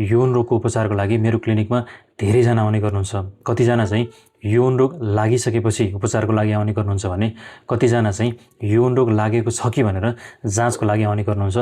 यौन रोगको उपचारको लागि मेरो क्लिनिकमा धेरैजना आउने गर्नुहुन्छ। कतिजना चाहिँ यौन रोग लागिसकेपछि उपचारको लागि आउने गर्नुहुन्छ भने कतिजना चाहिँ यौन रोग लागेको छ कि भनेर जाँचको लागि आउने गर्नुहुन्छ।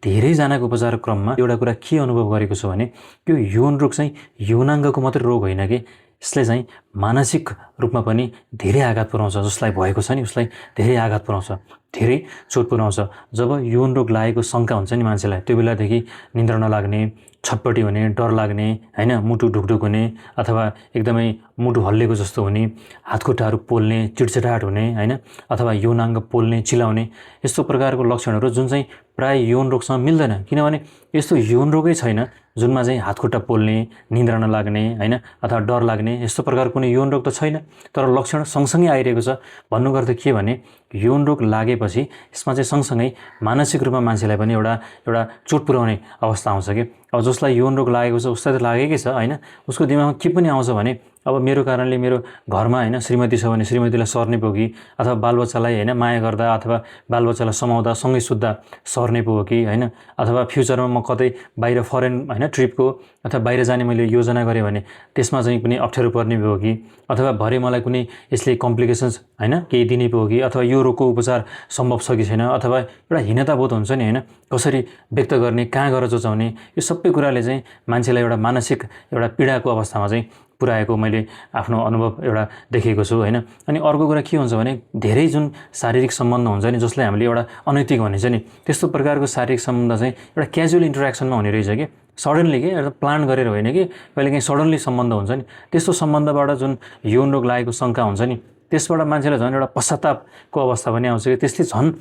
धेरैजनाको उपचार क्रममा एउटा कुरा के अनुभव गरेको छु भने यो यौन रोग चाहिँ यौनाङ्गको मात्रै रोग होइन कि यसले चाहिँ मानसिक रूपमा पनि धेरै आघात पुर्याउँछ। जसलाई भएको छ नि उसलाई धेरै आघात पुर्याउँछ, धेरै चोट पुर्याउँछ। जब यौन रोग लागेको शङ्का हुन्छ नि मान्छेलाई, त्यो बेलादेखि निद्रा नलाग्ने, छटपटी हुने, डर लाग्ने, हैन, मुटु ढुकढुक हुने अथवा एकदमै मुटु हल्लेको जस्तो हुने, हातखुट्टाहरू पोल्ने, चिडचिडाहट हुने, हैन, अथवा यौनाङ्ग पोल्ने, चिलाउने, यस्तो प्रकारको लक्षणहरू जुन चाहिँ प्राय यौन रोगसँग मिल्दैन। किनभने यस्तो यौन रोगै छैन जुनमा चाहिँ हातखुट्टा पोल्ने, निद्रा नलाग्ने, हैन, अथवा डर लाग्ने यस्तो प्रकारको कुनै यौन रोग त छैन, तर लक्षण सँगसँगै आइरहेको छ। भन्नुको अर्थ के भने यौन रोग लागेपछि यसमा चाहिँ सँगसँगै मानसिक रूपमा मान्छेलाई पनि एउटा चोट पुर्याउने अवस्था आउँछ कि। अब जसलाई यौन रोग लागेको छ उसलाई त लागेकै छ, हैन, उसको दिमागमा के पनि आउँछ भने अब मेरो कारणले मेरो घरमा, हैन, श्रीमती छ भने श्रीमतीलाई सर्ने पो कि, अथवा बालबच्चालाई, हैन, माया गर्दा अथवा बालबच्चालाई समाउँदा सँगै सुत्दा सर्ने पो हो कि, हैन, अथवा फ्युचरमा म कतै बाहिर फरेन, हैन, ट्रिपको अथवा बाहिर जाने मैले योजना गरेँ भने त्यसमा चाहिँ पनि अप्ठ्यारो पर्ने पो हो कि, अथवा भरे मलाई कुनै यसले कम्प्लिकेसन्स, हैन, केही दिने पो हो कि, अथवा यो रोगको उपचार सम्भव छ कि छैन, अथवा एउटा हीनताबोध हुन्छ नि, हैन, कसरी व्यक्त गर्ने, कहाँ गएर जोचाउने, यो सबै कुराले चाहिँ मान्छेलाई एउटा मानसिक एउटा पीडाको अवस्थामा चाहिँ पुर्याएको मैले आफ्नो अनुभव एउटा देखेको छु, हैन। अनि अर्को कुरा के हुन्छ भने धेरै जुन शारीरिक सम्बन्ध हुन्छ नि जसलाई हामीले एउटा अनैतिक भनिन्छ नि, त्यस्तो प्रकारको शारीरिक सम्बन्ध चाहिँ एउटा क्याजुअल इन्टरेक्सनमा हुने रहेछ कि, सडनली के एउटा प्लान गरेर होइन कि, कहिलेकाहीँ सडनली सम्बन्ध हुन्छ नि, त्यस्तो सम्बन्धबाट जुन यौन रोग लागेको शङ्का हुन्छ नि त्यसबाट मान्छेलाई झन् एउटा पश्चातापको अवस्था पनि आउँछ कि, त्यसले झन्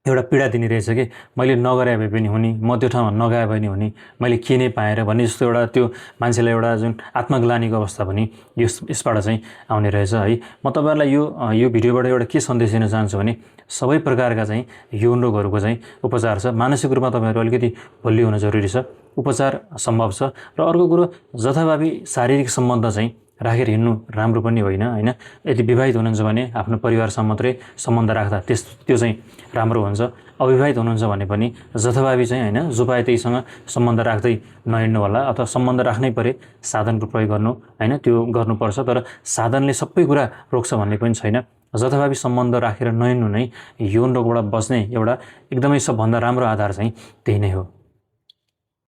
एउटा पीडा दिने रहेछ कि मैले नगरे भए पनि हुने, म त्यो ठाउँमा नगए पनि हुने, मैले के नै पाएर भन्ने जस्तो एउटा त्यो मान्छेलाई एउटा जुन आत्मग्लानीको अवस्था पनि यसबाट चाहिँ आउने रहेछ है। म तपाईँहरूलाई यो भिडियोबाट एउटा के सन्देश दिन चाहन्छु भने सबै प्रकारका चाहिँ यौन रोगहरूको चाहिँ उपचार छ। मानसिक रूपमा तपाईँहरू अलिकति बलियो हुन जरुरी छ, उपचार सम्भव छ। र अर्को कुरो जथाभावी शारीरिक सम्बन्ध चाहिँ राखेर हिँड्नु राम्रो पनि होइन, हैन। यदि विवाहित हुनुहुन्छ भने आफ्नो परिवारसँग मात्रै सम्बन्ध राख्दा त्यो चाहिँ राम्रो हुन्छ। अविवाहित हुनुहुन्छ भने पनि जथाभावी चाहिँ, हैन, जो पाए त्यहीसँग सम्बन्ध राख्दै नहिँड्नु होला, अथवा सम्बन्ध राख्नै परे साधनको प्रयोग गर्नु, हैन, त्यो गर्नुपर्छ। तर साधनले सबै कुरा रोक्छ भन्ने पनि छैन। जथाभावी सम्बन्ध राखेर नहिँड्नु नै यौन रोगबाट बच्ने एउटा एकदमै सबभन्दा राम्रो आधार चाहिँ त्यही नै हो।